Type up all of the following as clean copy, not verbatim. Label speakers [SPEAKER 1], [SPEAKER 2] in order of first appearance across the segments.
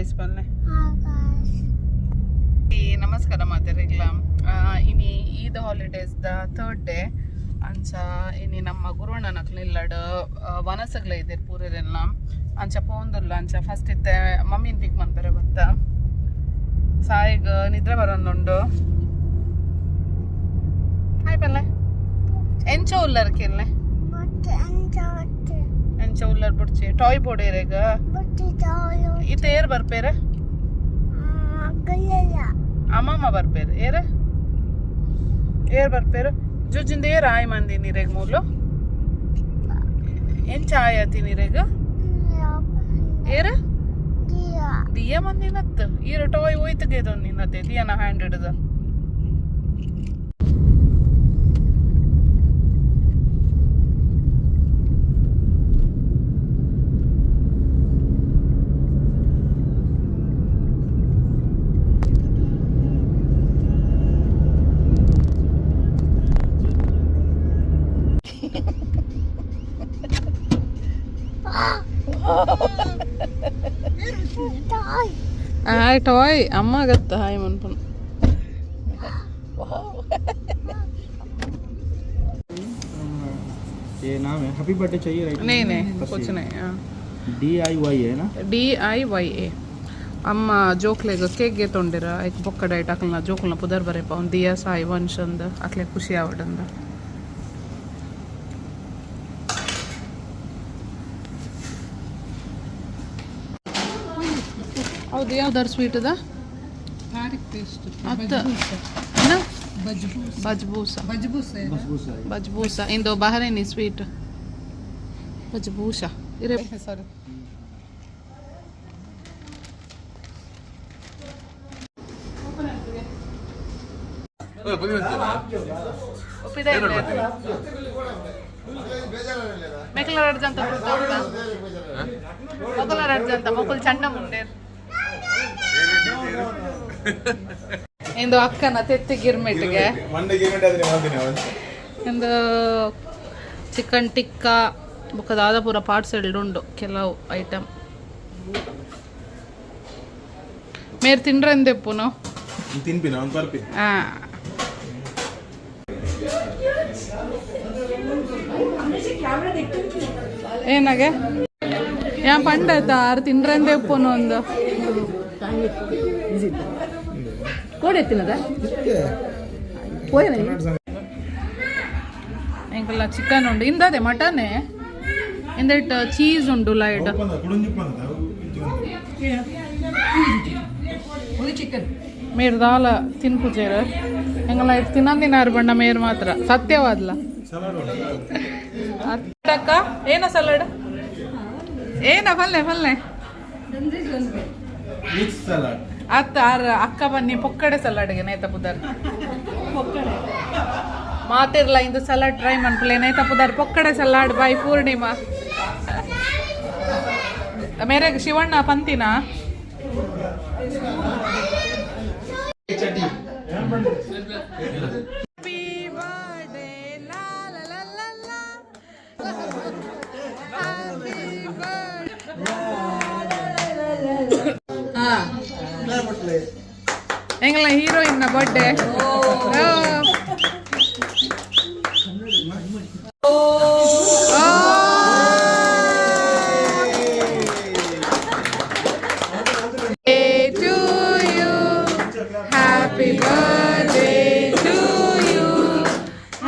[SPEAKER 1] Guys ಪಲ್ಲೆ. ನಮಸ್ಕಾರ ಮಾತೆರೆಗ್ಲ. ಇನಿ Eid holidays the third day. ಅಂಚ ಇನಿ ನಮ್ಮ ಗುರುವಣ್ಣನಕ್ಲು ಇಲ್ಲಡ್ ವನಸಗ್ಲ ಇದ್ದೀರ್ ಪೂರೆರೆಲ್ಲ. ಅಂಚ ಪೋಂದುಲ್ಲ. ಅಂಚ ಫಸ್ಟ್ ಇತ್ತೆ ಮಮ್ಮಿನ ಪಿಕ್ ಮನ್ಪೆರೆ ಬತ್ತ. ಸಾಯಿಗ್ ನಿದ್ರೆ ಬರೋಂದುಂಡು. ಹಾಯ್ ಪಲ್ಲೆ. ಎಂಚ ಉಲ್ಲರ್ ಕೇನ್ಲೆ? ಎಂಚ ಉಲ್ಲರ್ ಬುಡ್ಚಿ. ಟಾಯ್ ಬೋಡೇರೆಗ. ಇತ್ತೆ ಏರ್ ಬರ್ಪೇರೆ? ಅಮ್ಮಮ್ಮ ಬರ್ಪೇರು. ಏರ ಏರ್ ಬರ್ಪೇರು? ಜುಜ್ಜಿಂದ ಏರ್ ಆಯ್ ಮಂದಿ ನೀರೆಗ್ ಮೂಲು? ಎಂಚ ಆಯತಿ ನೀರೆಗ್? ಏರ ದಿಯ ಮಂದಿನತ್ತು. ಈರ ಟಾಯ್ ಹೋಯ್ತುಗೆದೊಂದು ನಿನ್ನತ್ತೆ ದಿಯನ ಹ್ಯಾಂಡ್ ಹಿಡ್ದು. ಹಾಯ್ ಟಾಯ್ ಅಮ್ಮ ಆಗತ್ತ. ಹಾಯ್ ಮನ್ಪುನ್.
[SPEAKER 2] ये नाम है. हैप्पी बर्थडे चाहिए, राइट?
[SPEAKER 1] नहीं नहीं, कुछ नहीं, हाँ.
[SPEAKER 2] DIY है ना?
[SPEAKER 1] DIYA. ಅಮ್ಮ ಜೋಕ್ಲೆಗ್ ಕೇಕ್ ಗೆತೊಂಡಿರ. ಐಕ್ ಬೊಕ್ಕ ಡೈಟ್ ಅಕ್ಲ್ನ ಜೋಕುಲ್ನ ಪುದರ್ ಬರೆಪ ಒಂದು, ದಿಯಾ ಸಾಯಿ ವಂಶ್ ಅಂದ್. ಅಕ್ಲೆ ಖುಷಿ ಆವಡಂದ. ಹೌದು, ಯಾವ್ದಾರು ಸ್ವೀಟ್ ಅದ? ಅತ್ತ ಬಜ್ಬೂಸ. ಬಜ್ಬೂಸ ಇಂದು ಬಹರೇನಿ ಸ್ವೀಟ್ ಬಜ್ಬೂಸ ಇರೆ. ಸಾರಿ. ಒಪ್ಪಿದ ಮೆಕ್ಲ ರಡ್ಜಂತ, ಮೊಕಲ ರಡ್ಜಂತ, ಮೊಕುಲ್ ಚಂಡ ಮುಂಡೇರ್. ಇಂದು ಅಕ್ಕನ ತೆತ್ತಿ ಗಿರ್ಮಿಟ್ಗೆ. ಇಂದು ಚಿಕನ್ ಟಿಕ್ಕಾ ಬೊಕ್ಕ ಪೂರ ಪಾರ್ಟ್ಸ್ ಉಂಡು. ಕೆಲವು ಐಟಮ್ ಮೇರ್ ತಿಂಡ್ರೆಂದೆಪ್ಪುನು.
[SPEAKER 2] ತಿನ್ಪಿನ ಒಂದು ಪರ್ಪಿ.
[SPEAKER 1] ಆ ಏನಾಗೆ ಯಾ ಪಂಡ ಆರು ತಿಂಡ್ರೆಂದೆ ಉಪ್ಪುನು ಒಂದು.
[SPEAKER 3] ಕೋಡೆ ತಿನ್ನದ ಪೋಯನ.
[SPEAKER 1] ಎಂಕಲ್ಲ ಚಿಕನ್ ಉಂಡು. ಇಂದದೆ ಮಟನ್. ಇಂದೆಟ್ ಚೀಸ್ ಉಂಡು ಲೈಟ್.
[SPEAKER 3] ಚಿಕನ್.
[SPEAKER 1] ಮೇರ್ ದಾಲ ತಿನ್ಪುಜೇರು. ಎಂಗಲ ತಿನ್ನಂದಿನಾರು ಬಣ್ಣ ಮೇರ್ ಮಾತ್ರ ಸತ್ಯವಾದ್ಲ. ಅಕ್ಕ, ಏನ ಸಲಾಡ್ ಏನ? ಫಲ್ಲೆ ಫಲ್ಲೆ.
[SPEAKER 2] Mix salad.
[SPEAKER 1] ಅತ್ತ ಆರ್ ಅಕ್ಕ ಬನ್ನಿ ಪೊಕ್ಕಡೆ ಸಲಾಡ್ಗೆ ನೇತ ಪುದರ್. ಮಾತಿರ್ಲ ಇಂದು ಸಲಾಡ್ ಟ್ರೈ ಮನ್ಪುಲೆ. ನೇತ ಪುದರ್ ಪೊಕ್ಕಡೆ ಸಲಾಡ್ ಬಾಯ್ ಪೂರ್ಣಿಮಾ. ಮೇರೆಗ್ ಶಿವಣ್ಣ ಪಂತಿನ. Happy birthday, la la la la la. Happy birthday. ಹಾ, ಎಂಗಲ ಹೀರೋಯಿನ್ ನ birthday. To you. Happy birthday to you.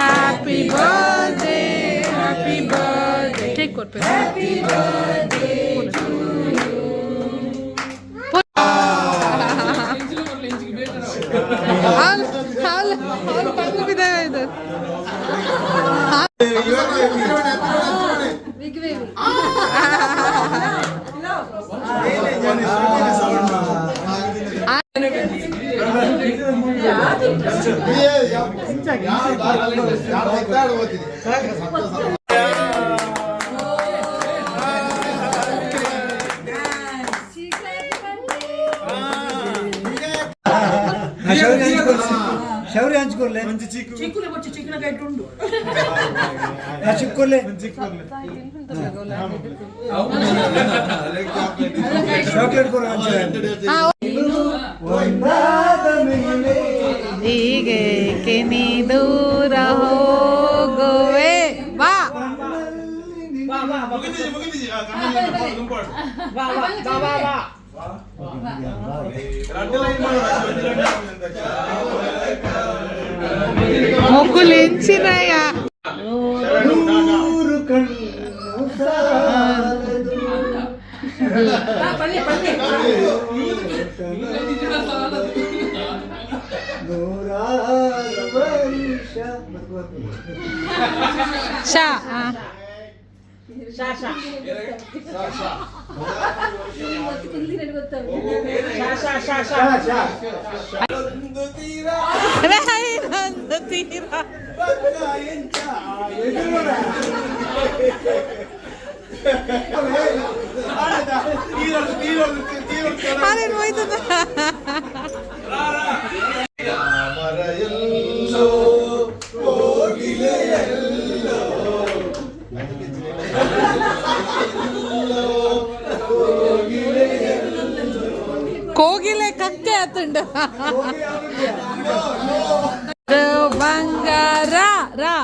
[SPEAKER 1] Happy birthday, happy birthday. Cake ಕೊಡ್ಬೇಕು. Happy birthday to you. ಹಾಲು ಹಾಲು ಹಾಲು ಪಂಗು ಬಿದ್ದ ಇದು.
[SPEAKER 4] ಶೌರ್ಯ ಹಂಚ್ಕೊರ್ಲೆ.
[SPEAKER 3] ಚಿಕ್ಕುಲೆ ಬೊಚ್ಚಿ ಚಿಕ್ಕನ ಕೈಟ್ ಉಂಡು.
[SPEAKER 4] ಚಿಕ್ಕೊರ್ಲೆ. ಚಾಕ್ಲೇಟ್ ಕೊರ. ಒಂದಾದ ಮೇಲೆ
[SPEAKER 1] ಹೀಗೇಕೆ ನೀ ದೂರ ಹೋಗುವೆ ಬಾ. ಮೊಗುಲೆಂಚಿನಯ.
[SPEAKER 4] ನೂರು ಕಣ್ಣು ಸಾಲದು.
[SPEAKER 3] ಪಲ್ಯ ಪಲ್ಯ.
[SPEAKER 4] ನೂರಾರು ವರುಷ
[SPEAKER 1] ಶಾ.
[SPEAKER 3] ಶಾ ಶಾ ಶಾ ಶಾ ಶಾ ಶಾ.
[SPEAKER 1] ರೈನೊಂದು ತೀರ. ಅದೇನು ಹೋಯ್ತದ? ಕೋಗಿಲೆ ಕಕ್ಕೆ ಆತುಂಡು. ಬಂಗಾರ ರಾ.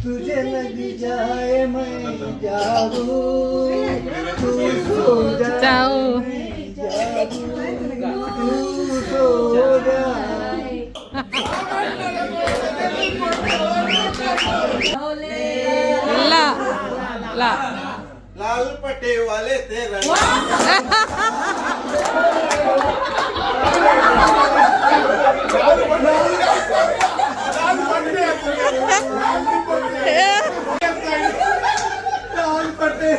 [SPEAKER 4] तुझे लग जाए मैं जाऊं, तू सो जा.
[SPEAKER 1] ಚಾವು.
[SPEAKER 4] तू सो जा.
[SPEAKER 1] ಇಲ್ಲ ಲಾ.
[SPEAKER 2] लाल पटे वाले तेरा.
[SPEAKER 4] लाल पटे.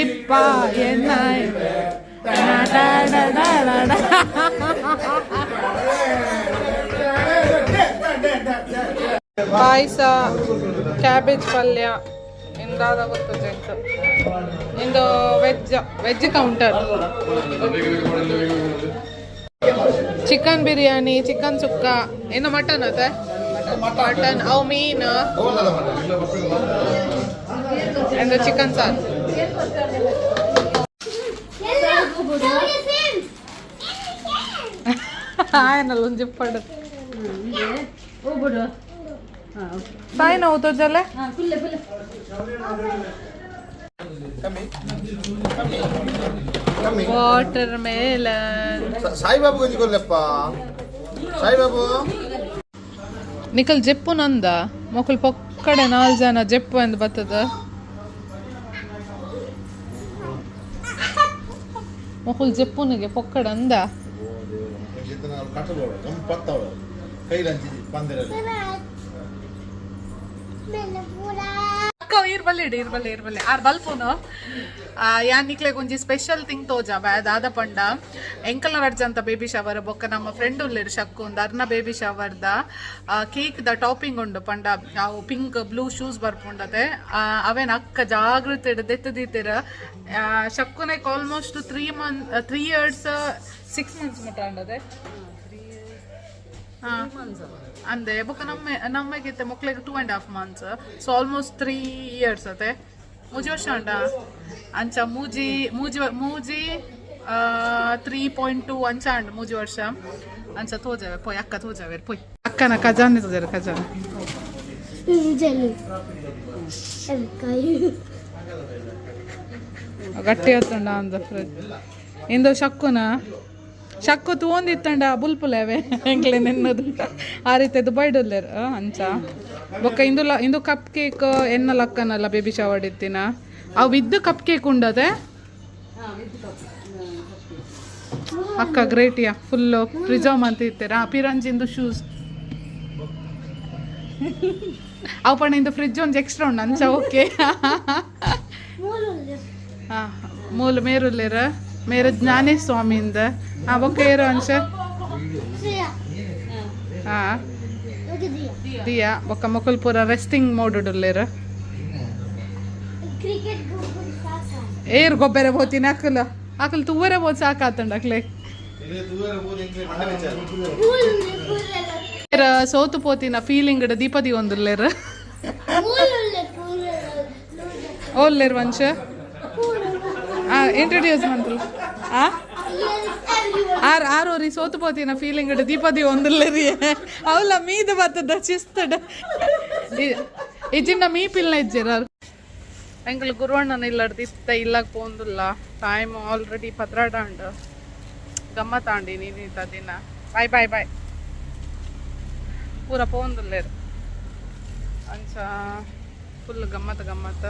[SPEAKER 1] ಇಪ್ಪ ಎನ್ನಾಯ್. ಪಾಯಸ, ಕ್ಯಾಬೇಜ್ ಪಲ್ಯ ಇಂದಾದ ಗೊತ್ತು ಜೆಂಟ್. ಇಂದು Veg veg counter. Chicken biryani, chicken sukka, ಇನ್ನು ಮಟನ್ ಅದೇ ಮಟನ್, ಅವು ಮೀನು ಇಂದು ಚಿಕನ್ ಸಾರು.
[SPEAKER 5] ಶೌರ್ಯ ಸೇಮ್.
[SPEAKER 1] ಆಯನಲ್ಲ ಒಂದು ಜಿಪ್ಪಡು.
[SPEAKER 3] ಹೋಗ್ಬಿಡು, ಹಾಂ ಓಕೆ.
[SPEAKER 1] ಸಾಯಿ ನಾವು ತೋಜಲೆ.
[SPEAKER 3] ಹಾಂ, ಕುಲ್ಲೆ ಕುಲ್ಲೆ.
[SPEAKER 1] ವಾಟರ್ ಮೇಲನ್.
[SPEAKER 2] ಸಾಯಿಬಾಬು ಗೊಂಜಿಕೊಲ್ಲಪ್ಪ ಸಾಯಿಬಾಬು.
[SPEAKER 1] ನಿಕಲ್ ಜೆಪ್ಪು ನಂದ ಮೊಕಲ್ ಪೊಕ್ಕಡೆ ನಾಲ್ ಜನ ಜೆಪ್ಪು ಅಂದ್ ಬತ್ತದ. ಮೊಕುಲ್ ಜೆಪ್ಪುನಿಗೆ ಪೊಕ್ಕಡೆ ಅಂದ.
[SPEAKER 2] ಪತ್ತವಳು ಕೈಲಂಚಿ ಬಂದಿರಲಿ.
[SPEAKER 1] ಅಕ್ಕ ಇರ್ಬಲ್ಲಿ ಇಡು, ಇರ್ಬಲ್ಲಿ ಇರ್ಬಲ್ಲಿ. ಆರ್ ಬಲ್ಪುನು ಯಾನ್ ನಿಕ್ಲೆಗ್ ಒಂಜಿ ಸ್ಪೆಷಲ್ ಥಿಂಗ್ ತೋಜ ದಾದ ಪಂಡ, ಎಂಕಲ್ನ ರಡ್ಜಂತ ಬೇಬಿ ಶವರ್ ಬೊಕ್ಕ ನಮ್ಮ ಫ್ರೆಂಡ್ ಉಲ್ಲೆರ್ ಶಕ್ಕು ಉಂದು, ಅರ್ನ ಬೇಬಿ ಶವರ್ದ ಕೇಕ್ the topping ಉಂಡು. ಪಂಡ ಅವು ಪಿಂಕ್ ಬ್ಲೂ ಶೂಸ್ ಬರ್ಪುಂಡತೆ. ಅವೇನ ಅಕ್ಕ ಜಾಗೃತೆ ದೆತ್ತು ದೀತೆರ್. ಶಕ್ಕುನೆಕ್ ಆಲ್ಮೋಸ್ಟ್ 3 ಮಂತ್, 3 ಇಯರ್ಸ್ 6 ಮಂತ್ಸ್ ಮುಟ್ಟ ಅಂಡದೆ. ಅಂದೆ ಬೊಕ್ಕ ನಮ್ಮ ನಮ್ಮೆಗಿತ್ತೆ ಮಕ್ಳಿಗೆ 2.5 months, so almost 3 years ಅತೆ. ಮೂಜಿ ವರ್ಷ ಉಂಡ. ಅಂಚ ಮೂಜಿ ಮೂಜಿ ಮೂಜಿ 3.2 ಅಂಚ ಅಂಡ್ 3 ವರ್ಷ. ಅಂಚ ತೋಜವೆ ಪೋಯ್ ಅಕ್ಕ ತೋಜವೆ ಪೋಯ್. ಅಕ್ಕನ ಖಜಾನೆ ತೋಜಾರೆ, ಖಜಾನೆ.
[SPEAKER 5] ಜಲಿ ಕೈ.
[SPEAKER 1] ಗಟ್ಟಿ ಆತುಂಡ ಅಂದ ಇಂದು ಶಕ್ಕುನ ಶಕ್ಕು ತೂವೊಂದಿತ್ತಂಡ ಬುಲ್ಪುಲೇವೆ ಎಂಕ್ಲೆ ನೆನ್ನದು ಆ ರೀತಿ ದುಬೈಡುಲ್ಲೇರ್ ಅಂಚ. ಬೊಕ್ಕ ಇಂದುಲ ಇಂದು ಕಪ್ ಕೇಕ್ ಎನ್ನ ಲಕ್ಕನಲ್ಲ ಬೇಬಿ ಶವರ್ ಇತ್ತಿನ ಅವು ಇದ್ದು ಕಪ್ ಕೇಕ್ ಉಂಡದೆ. ಅಕ್ಕ ಗ್ರೇಟಿಯಾ ಫುಲ್ ಪ್ರಿಸರ್ವ್ ಅಂತ ಇತ್ತೀರಾ. ಪಿರಂಜಿಂದು ಶೂಸ್. ಅವು ಪಂಡ ಇಂದು ಫ್ರಿಜ್ ಒಂಜಿ ಎಕ್ಸ್ಟ್ರಾ ಉಂಡು ಅಂಚ ಓಕೆ.
[SPEAKER 5] ಮೂಲು.
[SPEAKER 1] ಹಾ, ಮೂಲು ಮೇರುಲ್ಲೇರ ಮೇರು ಜ್ಞಾನೇಶ್ ಸ್ವಾಮಿಯಿಂದ. ಹಾ, ಬೊಕ್ಕ ಏರು ಅಂಚ?
[SPEAKER 5] ಶ್ರೇಯಾ.
[SPEAKER 1] ಹಾ.
[SPEAKER 5] ಓಕೆ, ದಿಯಾ.
[SPEAKER 1] ದಿಯಾ ಬೊಕ್ಕ ಮೊಕುಲ್ ಪೂರ ರೆಸ್ಟಿಂಗ್ ಮೋಡ್ ಉಲ್ಲೇರ್.
[SPEAKER 5] ಕ್ರಿಕೆಟ್ ಗೊಬ್ಬರ ಸಾಕ.
[SPEAKER 1] ಏರ್ ಗೊಬ್ಬರ ಪೋತಿನ ಅಕುಲ ಅಕುಲು ತೂವರೆ ಪೋದು ಸಾಕಾತಂಡ ಅಕ್ಲೆ.
[SPEAKER 5] ಮೂಲು ಪೂರೆಲ್ಲ.
[SPEAKER 1] ಏರ್ ಸೋತು ಪೋತಿನ ಫೀಲಿಂಗ್ ದೀಪದಿ ಒಂದುಲ್ಲೇರ್.
[SPEAKER 5] ಮೂಲು ಪೂರೆಲ್ಲ.
[SPEAKER 1] ಓಲ್ಲೇರ್ ವಂಶ? ಆ, ಇಂಟ್ರೊಡ್ಯೂಸ್ ಮಂತ್ರು. ಆ ಆರ್ ಆರ್ ಓರಿ ಸೋತು ಪೋತಿನ ಫೀಲಿಂಗ್ ದೀಪದಿ ಒಂದುಲ್ಲೇರಿ. ಅವಲ ಮೀದ ಬತ್ತದ ಚಿಸ್ತಡ ಇಜಿನ್ನ ಮೀ ಪಿಲ್ನ ಇಜ್ಜೆರ್. ಎಂಕಲ್ ಗುರುವಣ್ಣನ ಇಲ್ಲಡ್ದು ಇತ್ತ ಇಲ್ಲಾಗ ಪೋಂದುಲ್ಲ. ಟೈಮ್ ಆಲ್ರೆಡಿ 12 ಆಂಡ್. ಗಮ್ಮತ್ತಾಂಡಿ ನೀನಿತ ದಿನ. Bye bye bye. ಪೂರ ಪೋಂದುಲ್ಲೇರು. ಅಂಚ ಫುಲ್ ಗಮ್ಮತ್ ಗಮ್ಮತ್.